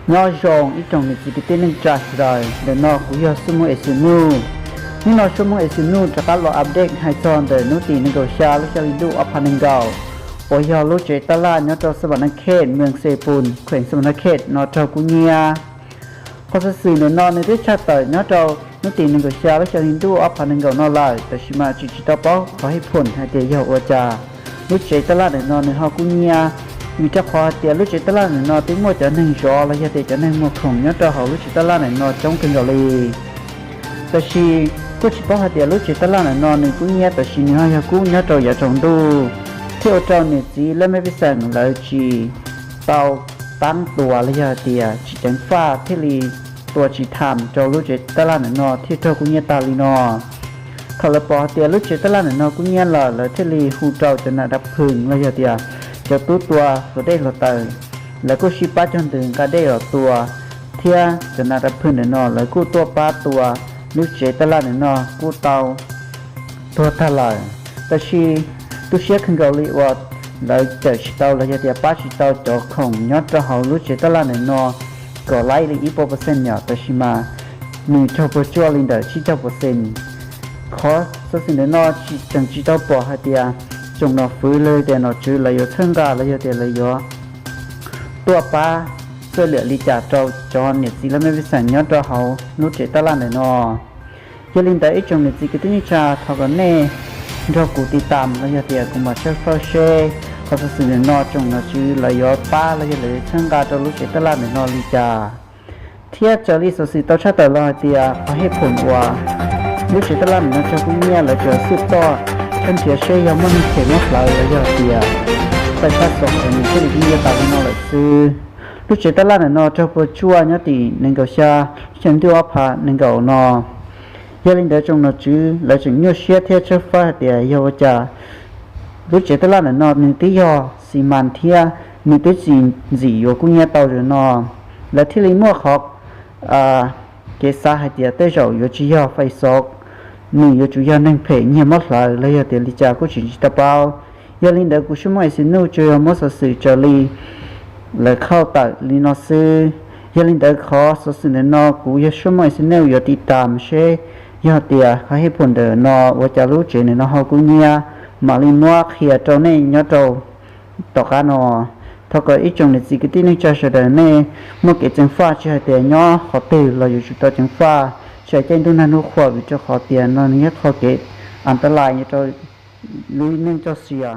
Nyob zoo ib tsoom niam txiv kwv tij neej tsa sawv daws, ntawm no kuv yog Xub Mooj Exiv Nuj. Hnub no Xub Mooj Exiv Nuj rov qab los update hais txog ntawm hnub tim nees nkaum xya lub xya hli ntuj ob phav nees nkaum, uas yog lub tsev tab laj nyob rau Xas Vas Nas Khej, moos Xes Pus, kheem Xas Vas Nas Khej no raug kub nyiab. Qhov xov xwm ntawm no nws twb tshaj tawm nyob rau hnub tim nees nkaum xya lub xya hli ntuj ob phav nees nkaum no lawm, tab sis mas tseem tsis tau paub qhov hej phom hais tias yog ua cas lub tsev tab laj ntawm no nws ho kub nyiab. Vim rau qhov hais tias lub tsev tab laj ntawm no twb muaj cov neeg zov los yog tias cov neeg muag khoom nyob rau hauv lub tsev tab laj ntawm no coob kawg nkaus li. Tab sis kuj tsis paub hais tias lub tsev tab laj ntawm no nws kub nyiab tab sis nws ho yog kub nyob rau yav tsaus ntuj, thiaj ua rau niam txiv laj mej pej xeem lawv tsis tau taab tua los yog hais tias tsis ceev faj thiaj li tua tsis tham rau lub tsev tab laj ntawm no thiaj raug kub nyiab tag li no. Thaum lawv pom hais tias lub tsev tab laj ntawm no kub nyiab lawm, lawv thiaj li hu rau cov nam dav phwm los yog tias cov tub tua hluas dej hluas taws, lawv kuj sib pab cog ntws nqa dej los tua, thiab cov nam dav phwm ntawm no lawv kuj tuaj pab tua lub tsev tab laj ntawm no kuj tau tuag tag lawm. Tab sis tu siab kawg nkaus li uas lawv cawm tsis tau los yog tias pab tsis tau cov khoom nyob rau hauv lub tsev tab laj ntawm no kom laib li ib puas percent yom, tab sis mas nws raug puas tsuaj li ntawm tsib caug percent. Qhov xov xwm ntawm no tseem tsis tau pom hais tias tsoom nom fwv los yog tias nom tswv lawv yuav txhawb nqa los yog tias lawv yuav tuaj pab xwb liam li cas rau cov niam txiv laj mej pej xeem nyob rau hauv lub tsev tab laj ntawm no. Yog li ntawd ib tsoom niam txiv kwv tij neej tsa, thov kom nej nrog kuv tiv tam los yog tias kuv mam tshawb fawb seb qhov xov xwm ntawm no tsoom nom tswv lawv yuav pab los yog lawv yuav txhawb nqa rau lub tsev tab laj ntawm no li cas. Thiab raws li xov xwm tau tshaj tawm los hais tias qhov hej phom uas lub tsev tab laj ntawm no raug kub nyiab lawv tsuas xub toj tshawb nrhiav seb yog muaj neeg phem muab hlawv los yog tias tawm paj xom es nws thiaj li kub nyiab tas li no lawm xwb. Lub tsev tab laj ntawm no raug puas tsuaj nyob tim nees nkaum xya xya ntuj ob phav nees nkaum no. Yog li ntawd tsoom nom tswv lawv tseem nyuaj siab thiab tshawb fawb hais tias yog ua cas lub tsev tab laj ntawm no nws twb yog xi mas thiab nws twb tsis ntxim yuav kub nyiab tau zaum no, lawv thiaj li muaj qhov kev xav hais tias tej zaum yuav tsis yog fais xov, nws yuav tsum yog neeg phem nyiag muab hlawv los yog tias li cas kuj tseem tsis tau paub. Yog li ntawd kuv Xub Mooj Exiv Nuj tsuas yog muab xov xwm raws li lawv qhauj tawm li no xwb. Yog li ntawd qhov xov xwm ntawm no kuv yog Xub Mooj Exiv Nuj yuav tiv tam seb yog tias qhov hej phom ntawm no ua cas lub tsev ntawm no ho kub nyiab, mam li muab qhia rau nej nyob rau tom qab no. Thov kom ib tsoom niam txiv kwv tij neej tsa sawv daws nej muaj kev ceev faj, tsis hais tias nyob qhov twg los yuav tsum tau ceev faj, tsis hais caij ntuj nag ntuj qhua, vim rau qhov tias no nws yog qhov kev an ta lais nyob rau lub neej txoj sia.